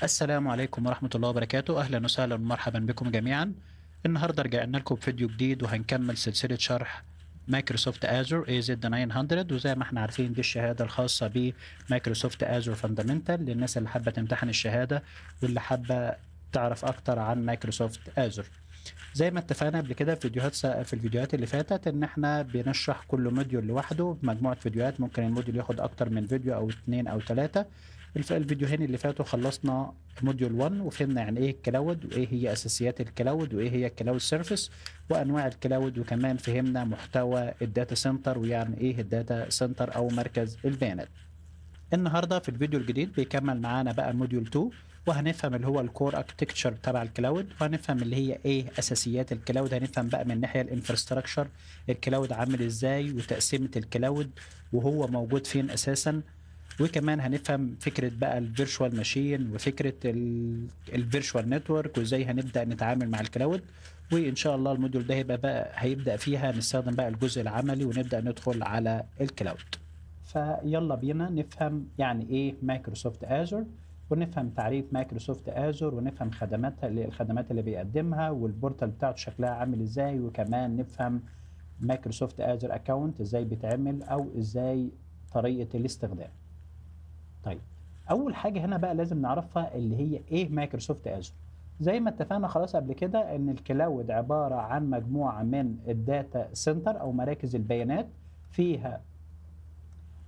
السلام عليكم ورحمة الله وبركاته. أهلا وسهلا ومرحبا بكم جميعا. النهاردة رجعنا لكم بفيديو جديد وهنكمل سلسلة شرح Microsoft Azure AZ 900. وزي ما احنا عارفين دي الشهادة الخاصة ب Microsoft Azure Fundamental للناس اللي حابة تمتحن الشهادة واللي حابة تعرف أكتر عن Microsoft Azure. زي ما اتفقنا قبل كده في الفيديوهات اللي فاتت ان احنا بنشرح كل module لوحده بمجموعة فيديوهات، ممكن ال module ياخد اكتر من فيديو او اتنين او تلاتة. الفيديوهين اللي فاتوا خلصنا module 1 وفهمنا يعني ايه ال cloud وايه هي اساسيات ال cloud وايه هي ال cloud service وانواع ال cloud، وكمان فهمنا محتوى ال data center ويعني ايه ال data center او مركز البيانات. النهارده في الفيديو الجديد بيكمل معانا بقى module 2، وهنفهم اللي هو ال core architecture تبع ال cloud، وهنفهم اللي هي ايه اساسيات ال cloud. هنفهم بقى من ناحية ال infrastructure ال cloud عامل ازاي وتقسيمه ال cloud وهو موجود فين اساسا، وكمان هنفهم فكرة بقى ال virtual machine وفكره ال virtual network وازاي هنبدا نتعامل مع ال cloud. وان شاء الله ال module ده هيبقى بقى هيبدا فيها نستخدم بقى الجزء العملي ونبدا ندخل على ال cloud. فيلا بينا نفهم يعني ايه Microsoft Azure، ونفهم تعريف Microsoft Azure، ونفهم خدماتها الخدمات اللي بيقدمها وال portal بتاعته شكلها عامل ازاي، وكمان نفهم Microsoft Azure account ازاي بيتعمل او ازاي طريقة الاستخدام. طيب اول حاجة هنا بقى لازم نعرفها اللي هي ايه Microsoft Azure. زي ما اتفقنا خلاص قبل كده ان ال cloud عبارة عن مجموعة من ال data center او مراكز البيانات فيها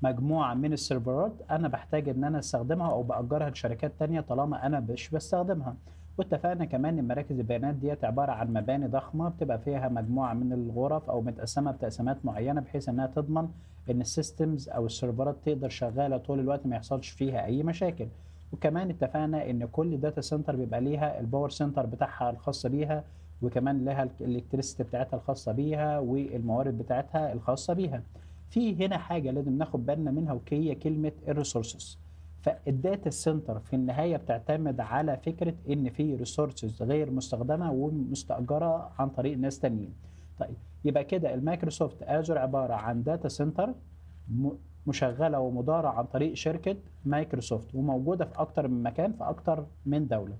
مجموعة من السيرفرات أنا بحتاج إن أنا أستخدمها أو بأجرها لشركات تانية طالما أنا مش بستخدمها. واتفقنا كمان إن مراكز البيانات ديت عبارة عن مباني ضخمة بتبقى فيها مجموعة من الغرف أو متقسمة بتقسيمات معينة بحيث إنها تضمن إن ال systems أو السيرفرات تقدر شغالة طول الوقت ما يحصلش فيها أي مشاكل. وكمان اتفقنا إن كل data center بيبقى ليها ال power center بتاعها الخاص بيها، وكمان لها ال electricity بتاعتها الخاصة بيها والموارد بتاعتها الخاصة بيها. في هنا حاجة لازم ناخد بالنا منها وهي كلمة ال resources. فال data center في النهاية بتعتمد على فكرة إن في resources غير مستخدمة ومستأجرة عن طريق ناس تانيين. طيب يبقى كده ال Microsoft Azure عبارة عن data center مشغلة ومدارة عن طريق شركة مايكروسوفت وموجودة في أكتر من مكان في أكتر من دولة.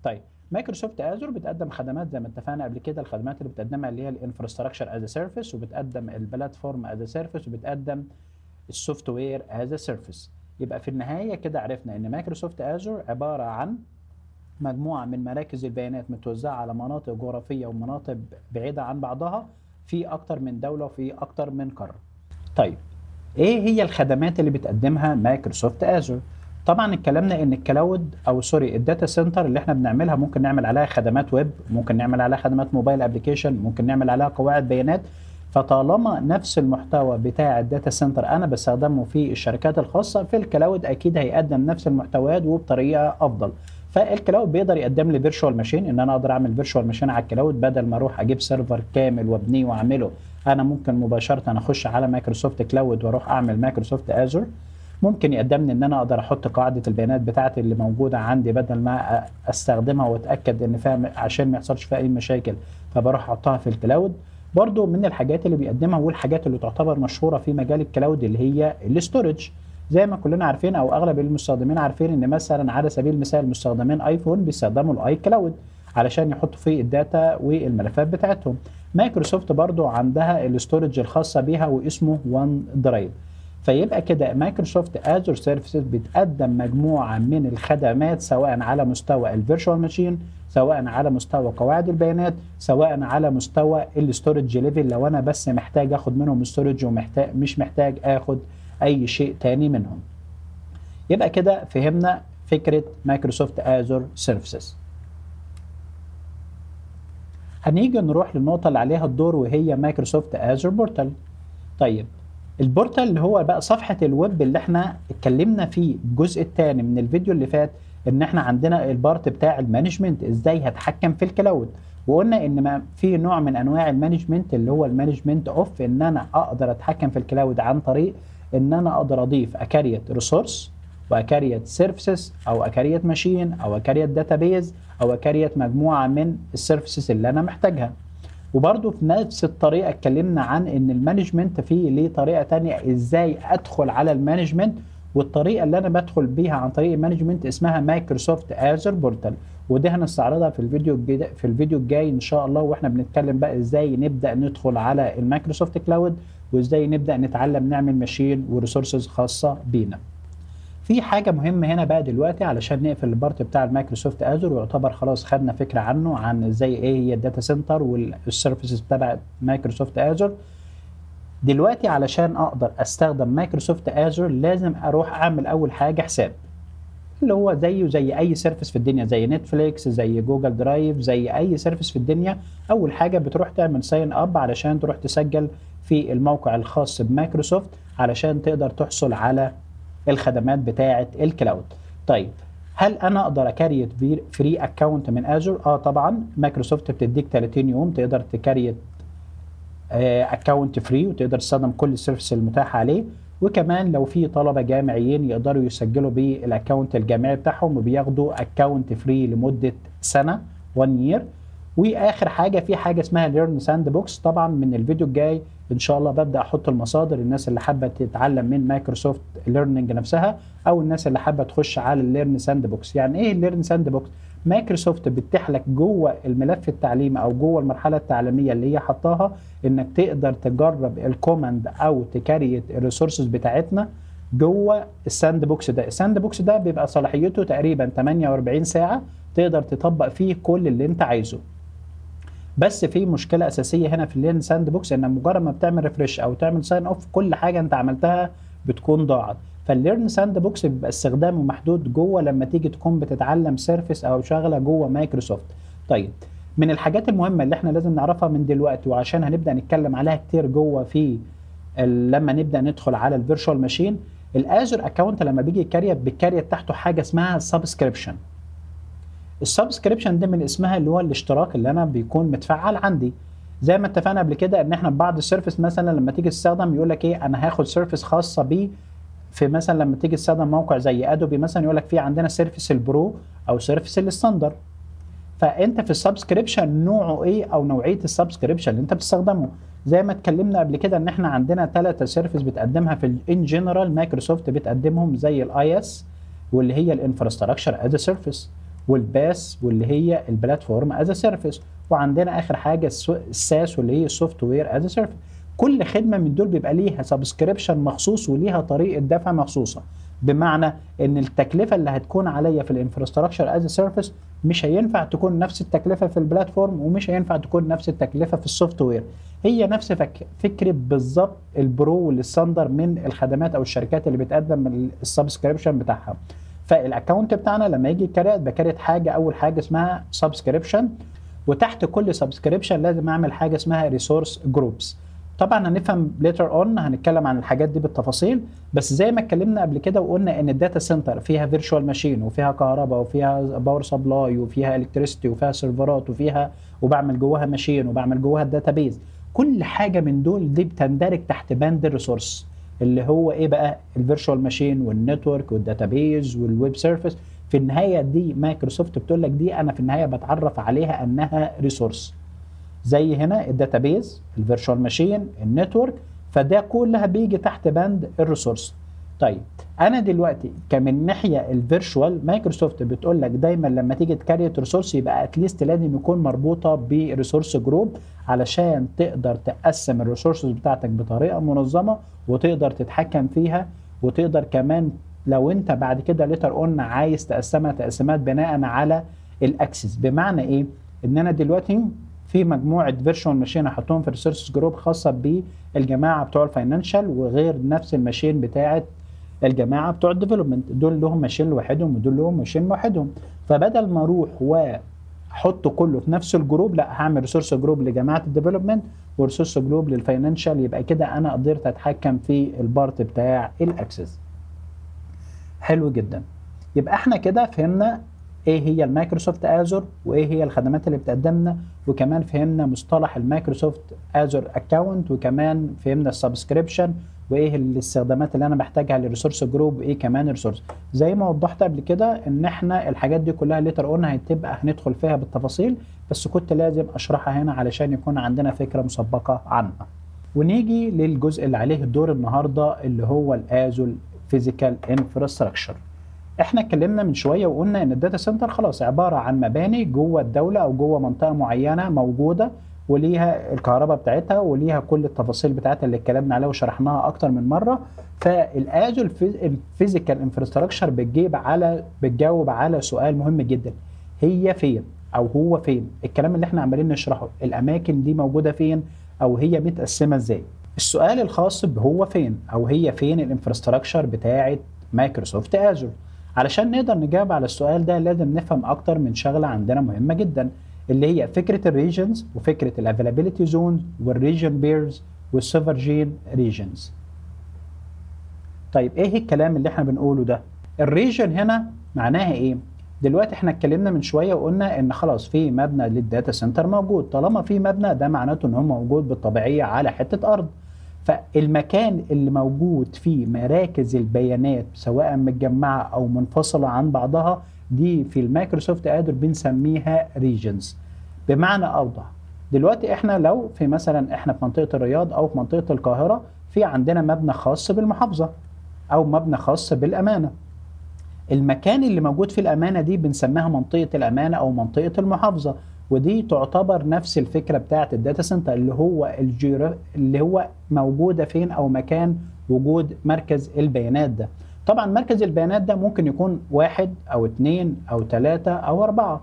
طيب Microsoft Azure بتقدم خدمات زي ما اتفقنا قبل كده، الخدمات اللي بتقدمها اللي هي ال infrastructure as a service، وبتقدم ال platform as a service، وبتقدم ال software as a service. يبقى في النهاية كده عرفنا ان Microsoft Azure عبارة عن مجموعة من مراكز البيانات متوزعة على مناطق جغرافية ومناطق بعيدة عن بعضها في اكتر من دولة وفي اكتر من قارة. طيب ايه هي الخدمات اللي بتقدمها Microsoft Azure؟ طبعا اتكلمنا ان ال cloud او sorry ال data center اللي احنا بنعملها ممكن نعمل عليها خدمات ويب، ممكن نعمل عليها خدمات mobile application، ممكن نعمل عليها قواعد بيانات. فطالما نفس المحتوى بتاع ال data center انا بستخدمه في الشركات الخاصة في ال cloud اكيد هيقدم نفس المحتويات وبطريقة افضل. فال cloud بيقدر يقدم لي virtual machine، ان انا اقدر اعمل virtual machine على ال cloud بدل ما اروح اجيب server كامل وابنيه واعمله، انا ممكن مباشرة اخش على Microsoft cloud واروح اعمل Microsoft Azure. ممكن يقدم لي ان انا اقدر احط قاعدة البيانات بتاعتي اللي موجودة عندي بدل ما استخدمها واتاكد ان فيها عشان ما يحصلش فيها اي مشاكل، فبروح احطها في ال cloud. برضو من الحاجات اللي بيقدمها والحاجات اللي تعتبر مشهورة في مجال ال cloud اللي هي ال storage. زي ما كلنا عارفين او اغلب المستخدمين عارفين ان مثلا على سبيل المثال مستخدمين iPhone بيستخدموا ال iCloud علشان يحطوا فيه ال data والملفات بتاعتهم. مايكروسوفت برضو عندها ال storage الخاصة بيها واسمه OneDrive. فيبقى كده Microsoft Azure services بتقدم مجموعة من الخدمات سواء على مستوى ال virtual machine، سواء على مستوى قواعد البيانات، سواء على مستوى ال storage level لو انا بس محتاج اخد منهم storage ومحتاج مش محتاج اخد اي شيء تاني منهم. يبقى كده فهمنا فكرة Microsoft Azure services. هنيجي نروح للنقطة اللي عليها الدور وهي Microsoft Azure portal. طيب ال portal اللي هو بقى صفحة الويب اللي احنا اتكلمنا فيه الجزء الثاني من الفيديو اللي فات، ان احنا عندنا ال part بتاع ال management ازاي هتحكم في ال cloud، وقلنا ان ما في نوع من انواع ال management اللي هو ال management of، ان انا اقدر اتحكم في ال cloud عن طريق ان انا اقدر اضيف ا create resource وا create services او ا create machine او ا create database او ا create مجموعة من ال services اللي انا محتاجها. وبرده في نفس الطريقة اتكلمنا عن ان ال management فيه ليه طريقه تانية ازاي ادخل على ال management والطريقة اللي انا بدخل بيها عن طريق ال management اسمها Microsoft Azure portal، وده هنستعرضها في الفيديو الجاي ان شاء الله، واحنا بنتكلم بقى ازاي نبدا ندخل على ال Microsoft cloud وازاي نبدا نتعلم نعمل machine و resources خاصة بينا. في حاجة مهمة هنا بقى دلوقتي علشان نقفل ال part بتاع ال Microsoft Azure، ويعتبر خلاص خدنا فكرة عنه، عن ازاي ايه هي ال data center وال services تبع Microsoft Azure. دلوقتي علشان اقدر استخدم Microsoft Azure لازم اروح اعمل اول حاجة حساب، اللي هو زيه زي اي service في الدنيا، زي Netflix، زي Google Drive، زي اي service في الدنيا. اول حاجة بتروح تعمل sign up علشان تروح تسجل في الموقع الخاص بمايكروسوفت علشان تقدر تحصل على الخدمات بتاعه ال cloud. طيب هل انا اقدر ا create free account من Azure؟ طبعا مايكروسوفت بتديك 30 يوم تقدر ت create account free وتقدر تستخدم كل ال service المتاحة عليه، وكمان لو في طلبه جامعيين يقدروا يسجلوا بال account الجامعي بتاعهم وبياخدوا account free لمدة سنة 1 year. واخر حاجة في حاجة اسمها Learn Sandbox. طبعا من الفيديو الجاي ان شاء الله ببدا احط المصادر للناس اللي حابة تتعلم من Microsoft Learning نفسها، او الناس اللي حابة تخش على ال Learn Sandbox. يعني ايه ال Learn Sandbox؟ مايكروسوفت بتتيح لك جوه الملف التعليمي او جوه المرحلة التعليمية اللي هي حطاها انك تقدر تجرب ال command او ت create ال resources بتاعتنا جوه ال sandbox ده. ال sandbox ده بيبقى صلاحيته تقريبا 48 ساعة، تقدر تطبق فيه كل اللي انت عايزه. بس في مشكلة اساسية هنا في ال Learn Sandbox، ان مجرد ما بتعمل refresh او تعمل sign off كل حاجة انت عملتها بتكون ضاعت. فال Learn Sandbox بيبقى استخدامه محدود جوه لما تيجي تكون بتتعلم service او شغله جوه مايكروسوفت. طيب من الحاجات المهمة اللي احنا لازم نعرفها من دلوقتي، وعشان هنبدا نتكلم عليها كتير جوه في لما نبدا ندخل على ال virtual machine، ال Azure account لما بيجي ي create بي create تحته حاجة اسمها subscription. ال subscription ده من اسمها اللي هو الاشتراك اللي انا بيكون متفعل عندي. زي ما اتفقنا قبل كده ان احنا بعض ال service مثلا لما تيجي تستخدم يقول لك ايه، انا هاخد service خاصة بيه. في مثلا لما تيجي تستخدم موقع زي Adobe مثلا يقول لك في عندنا service ال Pro او service ال Standard. فانت في ال subscription نوعه ايه او نوعية ال subscription اللي انت بتستخدمه. زي ما اتكلمنا قبل كده ان احنا عندنا 3 service بتقدمها في in general مايكروسوفت بتقدمهم، زي ال IaaS واللي هي ال infrastructure as a service، وال PaaS واللي هي ال platform as a service، وعندنا اخر حاجة ال SaaS واللي هي ال software as a service. كل خدمة من دول بيبقى ليها subscription مخصوص وليها طريقه دفع مخصوصة، بمعنى ان التكلفة اللي هتكون عليا في ال infrastructure as a service مش هينفع تكون نفس التكلفة في ال platform، ومش هينفع تكون نفس التكلفة في ال software. هي نفس فكرة بالظبط ال Pro وال Standard من الخدمات او الشركات اللي بتقدم ال subscription بتاعها. فال account بتاعنا لما يجي create ب create حاجة، اول حاجة اسمها subscription، وتحت كل subscription لازم اعمل حاجة اسمها resource groups. طبعا هنفهم later on، هنتكلم عن الحاجات دي بالتفاصيل، بس زي ما اتكلمنا قبل كده وقلنا ان ال data center فيها virtual machine وفيها كهرباء وفيها power supply وفيها electricity وفيها سيرفرات وفيها وبعمل جواها machine وبعمل جواها ال database. كل حاجة من دول دي بتندرج تحت بند ال resource اللي هو ايه بقى؟ ال virtual machine وال network وال database وال web service. في النهاية دي مايكروسوفت بتقول لك دي انا في النهاية بتعرف عليها انها resource، زي هنا ال database، ال virtual machine، ال network، فده كلها بيجي تحت بند ال resource. طيب انا دلوقتي كمن ناحية ال virtual، مايكروسوفت بتقول لك دايما لما تيجي ت create resource يبقى at least لازم يكون مربوطة ب resource group علشان تقدر تقسم ال resources بتاعتك بطريقة منظمة وتقدر تتحكم فيها، وتقدر كمان لو انت بعد كده later on عايز تقسمها تقسيمات بناء على ال access. بمعنى ايه؟ ان انا دلوقتي في مجموعة virtual machine احطهم في resource group خاصة بالجماعة بتوع ال financial، وغير نفس ال machine بتاعه الجماعة بتوع ال development، دول لهم machine لوحدهم ودول لهم machine لوحدهم. فبدل ما اروح واحط كله في نفس ال group، لا، هعمل resource group لجماعة ال development و resource group لل financial. يبقى كده انا قدرت اتحكم في ال part بتاع ال access. حلو جدا. يبقى احنا كده فهمنا ايه هي ال Microsoft Azure وايه هي الخدمات اللي بتقدمنا، وكمان فهمنا مصطلح ال Microsoft Azure account، وكمان فهمنا ال subscription وايه الاستخدامات اللي انا بحتاجها لل resource group، وايه كمان resource. زي ما وضحت قبل كده ان احنا الحاجات دي كلها later on هتبقى هندخل فيها بالتفاصيل، بس كنت لازم اشرحها هنا علشان يكون عندنا فكرة مسبقة عنها. ونيجي للجزء اللي عليه الدور النهارده اللي هو ال Azure physical infrastructure. احنا اتكلمنا من شوية وقلنا ان ال data center خلاص عبارة عن مباني جوه الدولة او جوه منطقة معينة موجودة، وليها الكهرباء بتاعتها وليها كل التفاصيل بتاعتها اللي اتكلمنا عليها وشرحناها اكتر من مرة. فال Azure ال physical infrastructure بتجاوب على سؤال مهم جدا، هي فين او هو فين؟ الكلام اللي احنا عمالين نشرحه، الاماكن دي موجودة فين او هي متقسمه ازاي؟ السؤال الخاص بهو فين او هي فين ال infrastructure بتاعه Microsoft Azure. علشان نقدر نجاوب على السؤال ده لازم نفهم اكتر من شغله عندنا مهمة جدا، اللي هي فكرة ال regions وفكره ال availability zones وال region pairs وال sovereign regions. طيب ايه الكلام اللي احنا بنقوله ده؟ ال region هنا معناها ايه؟ دلوقتي احنا اتكلمنا من شوية وقلنا ان خلاص في مبنى لل data center موجود، طالما في مبنى ده معناته ان هو موجود بالطبيعيه على حتة ارض. فالمكان اللي موجود فيه مراكز البيانات سواء متجمعه او منفصلة عن بعضها دي في ال Microsoft Azure بنسميها regions. بمعنى اوضح، دلوقتي احنا لو في مثلا احنا في منطقة الرياض او في منطقة القاهرة، في عندنا مبنى خاص بالمحافظة او مبنى خاص بالامانة. المكان اللي موجود في الامانة دي بنسميها منطقة الامانة او منطقة المحافظة، ودي تعتبر نفس الفكرة بتاعه ال data center اللي هو موجودة فين او مكان وجود مركز البيانات ده. طبعا مركز البيانات ده ممكن يكون 1 أو 2 أو 3 أو 4،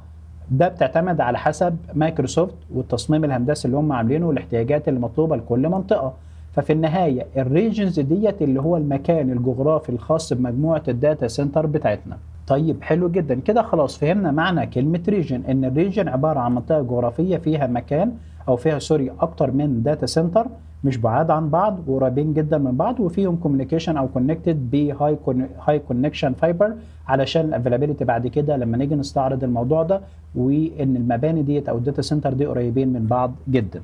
ده بتعتمد على حسب مايكروسوفت والتصميم الهندسي اللي هم عاملينه والاحتياجات اللي مطلوبه لكل منطقة. ففي النهاية ال regions ديت اللي هو المكان الجغرافي الخاص بمجموعه ال data center بتاعتنا. طيب حلو جدا كده، خلاص فهمنا معنى كلمة region، ان ال region عبارة عن منطقة جغرافية فيها مكان او فيها sorry اكتر من data center مش بعاد عن بعض وقريبين جدا من بعض، وفيهم communication او connected ب high connection fiber علشان ال availability بعد كده لما نيجي نستعرض الموضوع ده، وان المباني ديت او ال data center دي قريبين من بعض جدا.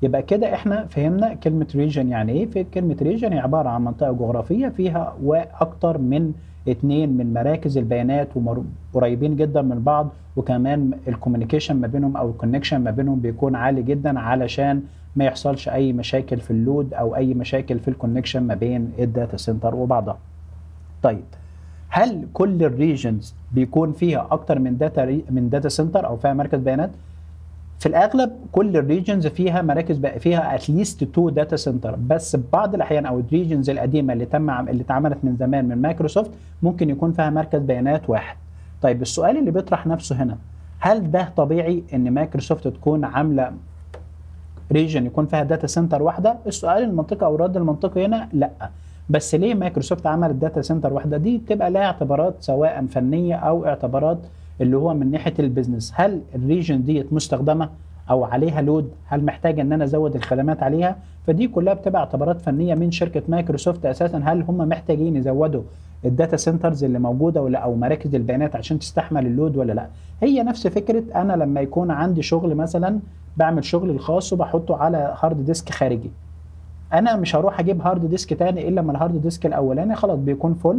يبقى كده احنا فهمنا كلمة region يعني ايه. في كلمة region هي عبارة عن منطقة جغرافية فيها واكتر من 2 من مراكز البيانات وقريبين جدا من بعض، وكمان ال communication ما بينهم او ال connection ما بينهم بيكون عالي جدا علشان ما يحصلش اي مشاكل في ال load او اي مشاكل في ال connection ما بين ال data center وبعضها. طيب هل كل ال regions بيكون فيها اكتر من data center او فيها مركز بيانات؟ في الاغلب كل ال regions فيها مراكز بقى فيها at least 2 data center، بس بعض الاحيان او ال regions القديمة اللي اتعملت من زمان من مايكروسوفت ممكن يكون فيها مركز بيانات واحد. طيب السؤال اللي بيطرح نفسه هنا، هل ده طبيعي ان مايكروسوفت تكون عامله region يكون فيها data center واحدة؟ السؤال المنطقي او الرد المنطقي هنا لا. بس ليه مايكروسوفت عملت data center واحدة؟ دي بتبقى لها اعتبارات سواء فنية او اعتبارات اللي هو من ناحية ال business. هل ال region ديت مستخدمة او عليها load؟ هل محتاجه ان انا ازود الخدمات عليها؟ فدي كلها بتبقى اعتبارات فنية من شركة مايكروسوفت اساسا. هل هم محتاجين يزودوا ال data centers اللي موجودة ولا او مراكز البيانات عشان تستحمل ال load ولا لا؟ هي نفس فكرة انا لما يكون عندي شغل مثلا، بعمل شغل الخاص وبحطه على hard disk خارجي، انا مش هروح اجيب hard disk تاني الا لما ال hard disk الاولاني خلاص بيكون full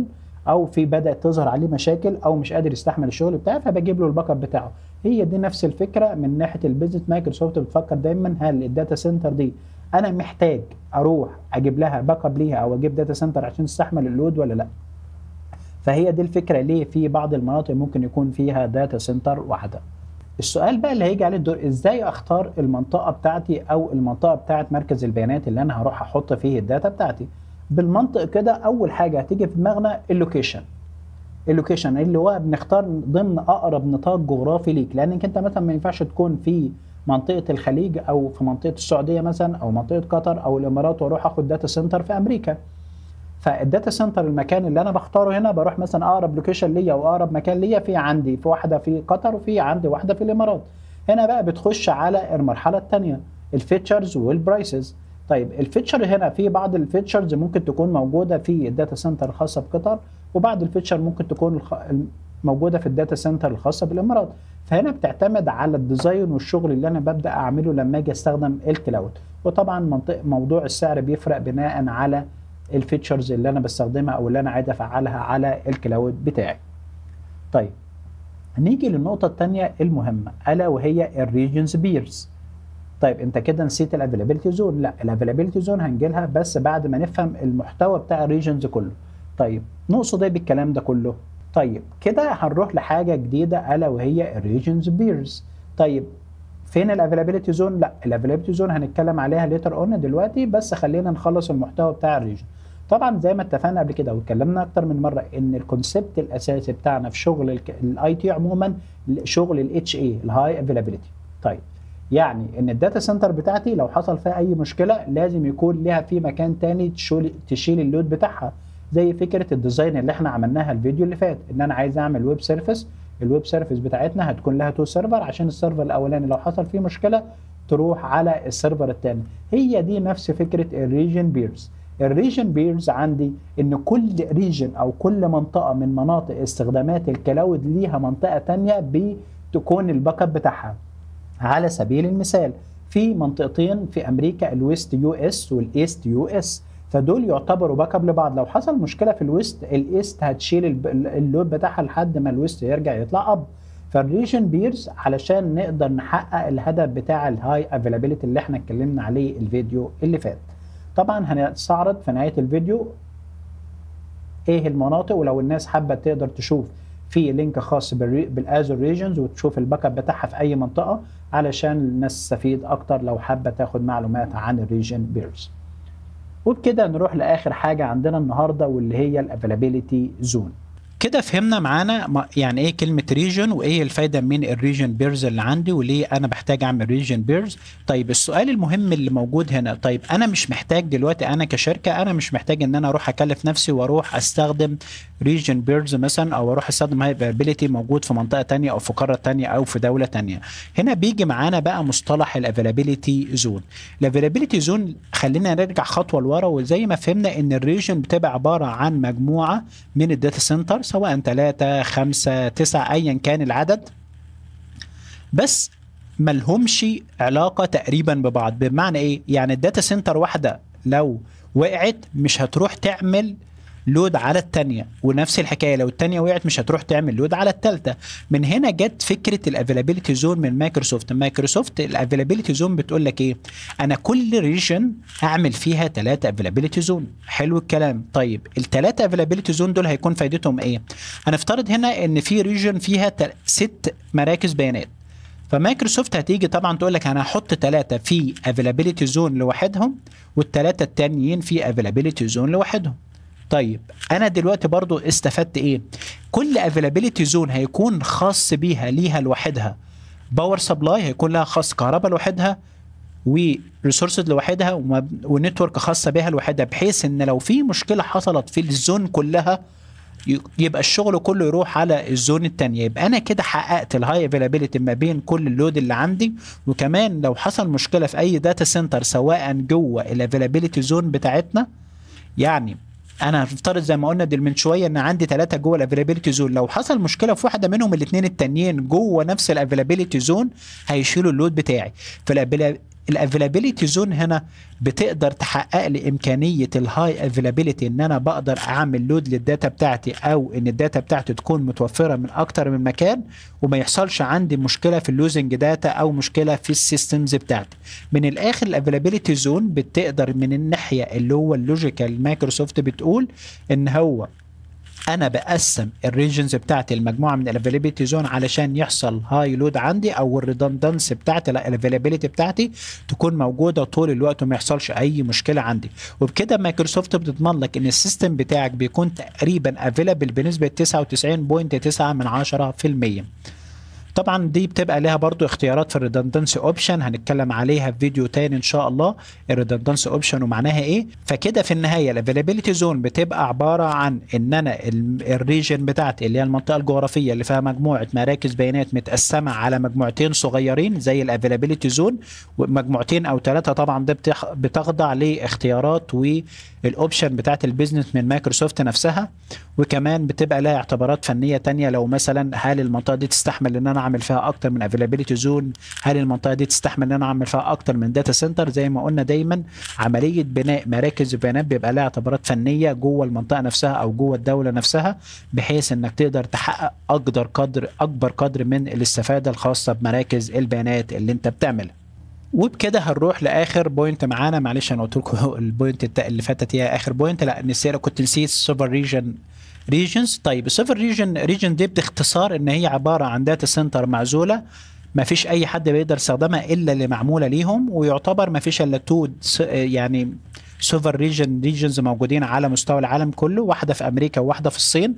او في بدات تظهر عليه مشاكل او مش قادر يستحمل الشغل بتاعه، فبجيب له ال backup بتاعه. هي دي نفس الفكرة من ناحية ال business. مايكروسوفت بتفكر دايما هل ال data center دي انا محتاج اروح اجيب لها backup ليها او اجيب data center عشان تستحمل ال load ولا لا. فهي دي الفكرة ليه في بعض المناطق ممكن يكون فيها data center واحدة. السؤال بقى اللي هيجي عليه الدور، ازاي اختار المنطقة بتاعتي او المنطقة بتاعت مركز البيانات اللي انا هروح احط فيه ال data بتاعتي؟ بالمنطق كده اول حاجة هتيجي في دماغنا ال location. ال location اللي هو بنختار ضمن اقرب نطاق جغرافي ليك، لانك انت مثلا ما ينفعش تكون في منطقة الخليج او في منطقة السعودية مثلا او منطقة قطر او الامارات واروح اخد data center في امريكا. فال data center المكان اللي انا بختاره هنا بروح مثلا اقرب location ليا او اقرب مكان ليا، في عندي في واحدة في قطر وفي عندي واحدة في الامارات. هنا بقى بتخش على المرحلة الثانية، ال features وال prices. طيب ال feature هنا في بعض ال features ممكن تكون موجودة في ال data center الخاصة بقطر، وبعض ال feature ممكن تكون موجودة في ال data center الخاصة بالامارات. فهنا بتعتمد على ال design والشغل اللي انا ببدا اعمله لما اجي استخدم ال cloud. وطبعا موضوع السعر بيفرق بناء على ال features اللي انا بستخدمها او اللي انا عايز افعلها على ال cloud بتاعي. طيب نيجي للنقطة الثانية المهمة، الا وهي ال regions pairs. طيب انت كده نسيت ال availability zone. لا، ال availability zone هنجيلها بس بعد ما نفهم المحتوى بتاع ال regions كله. طيب نقصد ايه بالكلام ده كله؟ طيب كده هنروح لحاجة جديدة الا وهي ال regions peers. طيب فين ال availability zone؟ لا، ال availability zone هنتكلم عليها later on دلوقتي، بس خلينا نخلص المحتوى بتاع ال region. طبعا زي ما اتفقنا قبل كده واتكلمنا اكتر من مرة ان ال concept الاساسي بتاعنا في شغل ال IT عموما شغل ال HA، ال high availability. طيب يعني ان ال data center بتاعتي لو حصل فيها اي مشكلة لازم يكون لها في مكان تاني تشيل ال load بتاعها، زي فكرة ال design اللي احنا عملناها الفيديو اللي فات، ان انا عايز اعمل web service، ال web service بتاعتنا هتكون لها two server، عشان ال server الاولاني لو حصل فيه مشكلة تروح على ال server الثاني. هي دي نفس فكرة ال region peers. ال region peers عندي ان كل region او كل منطقة من مناطق استخدامات ال cloud ليها منطقة ثانية بتكون ال backup بتاعها. على سبيل المثال في منطقتين في امريكا، ال West US وال East US، فدول يعتبروا backup لبعض. لو حصل مشكلة في ال West، ال East هتشيل ال load بتاعها لحد ما ال West يرجع يطلع up. فال region peers علشان نقدر نحقق الهدف بتاع ال high availability اللي احنا اتكلمنا عليه الفيديو اللي فات. طبعا هنستعرض في نهاية الفيديو ايه المناطق، ولو الناس حابة تقدر تشوف في link خاص بال Azure regions وتشوف ال backup بتاعها في اي منطقة علشان الناس تستفيد اكتر لو حابة تاخد معلومات عن ال region peers. وبكده نروح لاخر حاجة عندنا النهارده واللي هي ال availability zone. كده فهمنا معانا يعني ايه كلمة region وايه الفايدة من ال region peers اللي عندي وليه انا بحتاج اعمل region peers. طيب السؤال المهم اللي موجود هنا، طيب انا مش محتاج دلوقتي، انا كشركة انا مش محتاج ان انا اروح اكلف نفسي واروح استخدم region peers مثلا، او اروح استخدم high availability موجود في منطقة ثانية او في قارة ثانية او في دولة ثانية. هنا بيجي معانا بقى مصطلح ال availability zone. ال availability zone خلينا نرجع خطوة لورا، وزي ما فهمنا ان ال region بتبقى عبارة عن مجموعة من ال data center، سواء 3 5 9 ايا كان العدد، بس ملهمش علاقة تقريبا ببعض. بمعنى ايه؟ يعني ال data center واحدة لو وقعت مش هتروح تعمل load على الثانية، ونفس الحكاية لو الثانية وقعت مش هتروح تعمل load على الثالثة. من هنا جت فكرة ال availability zone من مايكروسوفت. مايكروسوفت ال availability zone بتقول لك ايه؟ انا كل region هعمل فيها 3 availability zone. حلو الكلام. طيب الثلاثة availability zone دول هيكون فايدتهم ايه؟ هنفترض هنا ان في region فيها 6 مراكز بيانات، فمايكروسوفت هتيجي طبعا تقول لك انا هحط 3 في availability zone لوحدهم والثلاثة التانيين في availability zone لوحدهم. طيب انا دلوقتي برضو استفدت ايه؟ كل availability zone هيكون خاص بيها، ليها لوحدها power supply، هيكون لها خاص كهرباء لوحدها و resources لوحدها و network خاصة بيها لوحدها، بحيث ان لو في مشكلة حصلت في ال zone كلها يبقى الشغل كله يروح على ال zone الثانية. يبقى انا كده حققت ال high availability ما بين كل ال load اللي عندي، وكمان لو حصل مشكلة في اي data center سواء جوه ال availability zone بتاعتنا، يعني انا هفترض زي ما قلنا دل من شوية ان عندي 3 جوه ال availability zone، لو حصل مشكلة في واحدة منهم الاثنين التانيين جوه نفس ال availability zone هيشيلوا ال load بتاعي. فال availability zone هنا بتقدر تحقق لي امكانية ال high availability، ان انا بقدر اعمل load لل data بتاعتي، او ان ال data بتاعتي تكون متوفرة من اكتر من مكان، وما يحصلش عندي مشكلة في ال losing data او مشكلة في ال systems بتاعتي. من الاخر ال availability zone بتقدر من الناحية اللي هو ال logical مايكروسوفت بتقول ان هو انا بقسم ال regions بتاعتي المجموعة من ال availability zone علشان يحصل high load عندي، او ال redundancy بتاعتي ال availability بتاعتي تكون موجودة طول الوقت وما يحصلش اي مشكلة عندي. وبكده مايكروسوفت بتضمن لك ان ال system بتاعك بيكون تقريبا available بنسبة 99.9%. طبعا دي بتبقى لها برضو اختيارات في ال redundancy option، هنتكلم عليها في فيديو تاني ان شاء الله، ال redundancy option ومعناها ايه. فكده في النهاية ال availability zone بتبقى عبارة عن ان انا ال region بتاعتي اللي هي المنطقة الجغرافية اللي فيها مجموعة مراكز بيانات متقسمه على مجموعتين صغيرين زي ال availability zone، ومجموعتين او 3 طبعا ده بتخضع لاختيارات وال option بتاعت ال business من مايكروسوفت نفسها. وكمان بتبقى لها اعتبارات فنية تانية، لو مثلا هل المنطقة دي تستحمل ان انا اعمل فيها اكتر من availability zone، هل المنطقة دي تستحمل ان انا اعمل فيها اكتر من data center. زي ما قلنا دايما عملية بناء مراكز البيانات بيبقى لها اعتبارات فنية جوه المنطقة نفسها او جوه الدولة نفسها، بحيث انك تقدر تحقق اكبر قدر من الاستفادة الخاصة بمراكز البيانات اللي انت بتعملها. وبكده هنروح لاخر point معانا. معلش انا قلت لكم ال point اللي فاتت هي اخر point، لا نسيت، كنت نسيت ال sovereign region regions. طيب ال sovereign region دي باختصار ان هي عبارة عن data center معزولة، ما فيش اي حد بيقدر يستخدمها الا اللي معمولة ليهم، ويعتبر ما فيش الا two يعني sovereign regions موجودين على مستوى العالم كله، واحدة في امريكا وواحدة في الصين.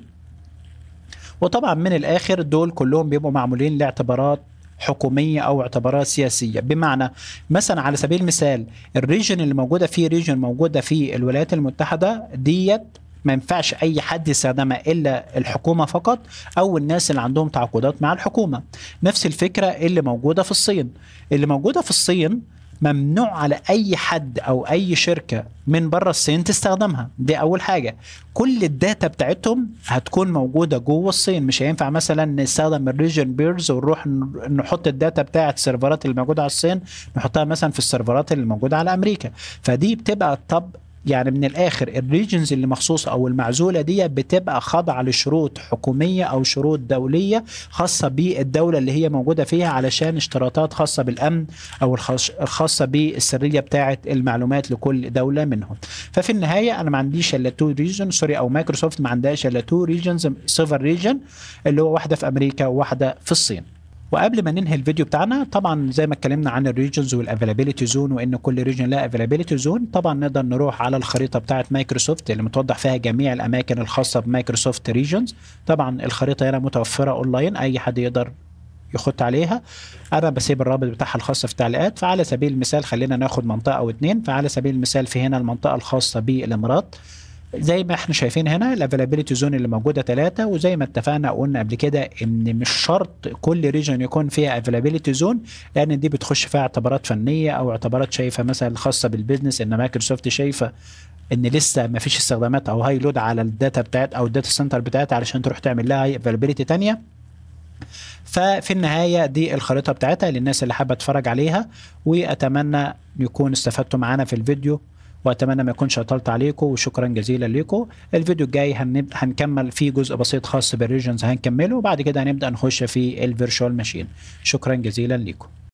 وطبعا من الاخر دول كلهم بيبقوا معمولين لاعتبارات حكومية او اعتبارات سياسية. بمعنى مثلا على سبيل المثال ال region اللي موجودة فيه، region موجودة في الولايات المتحدة ديت ما ينفعش اي حد يستخدمها الا الحكومة فقط او الناس اللي عندهم تعاقدات مع الحكومة. نفس الفكرة اللي موجودة في الصين، اللي موجودة في الصين ممنوع على اي حد او اي شركة من بره الصين تستخدمها. دي اول حاجة. كل ال data بتاعتهم هتكون موجودة جوه الصين، مش هينفع مثلا نستخدم ال region peers ونروح نحط ال data بتاعت السيرفرات اللي موجودة على الصين نحطها مثلا في السيرفرات اللي موجودة على امريكا. فدي بتبقى طب يعني من الاخر ال regions اللي مخصوصة او المعزوله دي بتبقى خاضعة لشروط حكومية او شروط دولية خاصة بالدولة اللي هي موجودة فيها، علشان اشتراطات خاصة بالامن او الخاصة بالسريه بتاعه المعلومات لكل دولة منهم. ففي النهاية انا ما عنديش الا two region، sorry، او مايكروسوفت ما عندهاش الا two regions sovereign region، اللي هو واحدة في امريكا وواحدة في الصين. وقبل ما ننهي الفيديو بتاعنا، طبعا زي ما اتكلمنا عن ال regions وال availability zone وان كل region لها availability zone، طبعا نقدر نروح على الخريطة بتاعه مايكروسوفت اللي متوضح فيها جميع الاماكن الخاصة بمايكروسوفت regions. طبعا الخريطة هنا متوفرة اونلاين، اي حد يقدر يخط عليها. انا بسيب الرابط بتاعها الخاص في التعليقات. فعلى سبيل المثال خلينا ناخد منطقة او اتنين. فعلى سبيل المثال في هنا المنطقة الخاصة بالامارات، زي ما احنا شايفين هنا ال availability zone اللي موجودة 3، وزي ما اتفقنا وقلنا قبل كده ان مش شرط كل region يكون فيها availability zone، لان دي بتخش فيها اعتبارات فنية او اعتبارات شايفه مثلا خاصة بال business، ان مايكروسوفت شايفه ان لسه ما فيش استخدامات او high load على ال data بتاعت او ال data center بتاعتها علشان تروح تعمل لها availability ثانية. ففي النهاية دي الخريطة بتاعتها للناس اللي حابة تتفرج عليها، واتمنى يكون استفدتوا معانا في الفيديو، واتمنى ما يكونش اطلت عليكم، وشكرا جزيلا لكم. الفيديو الجاي هنكمل فيه جزء بسيط خاص بال regions هنكمله، وبعد كده هنبدا نخش في ال virtual machine. شكرا جزيلا لكم.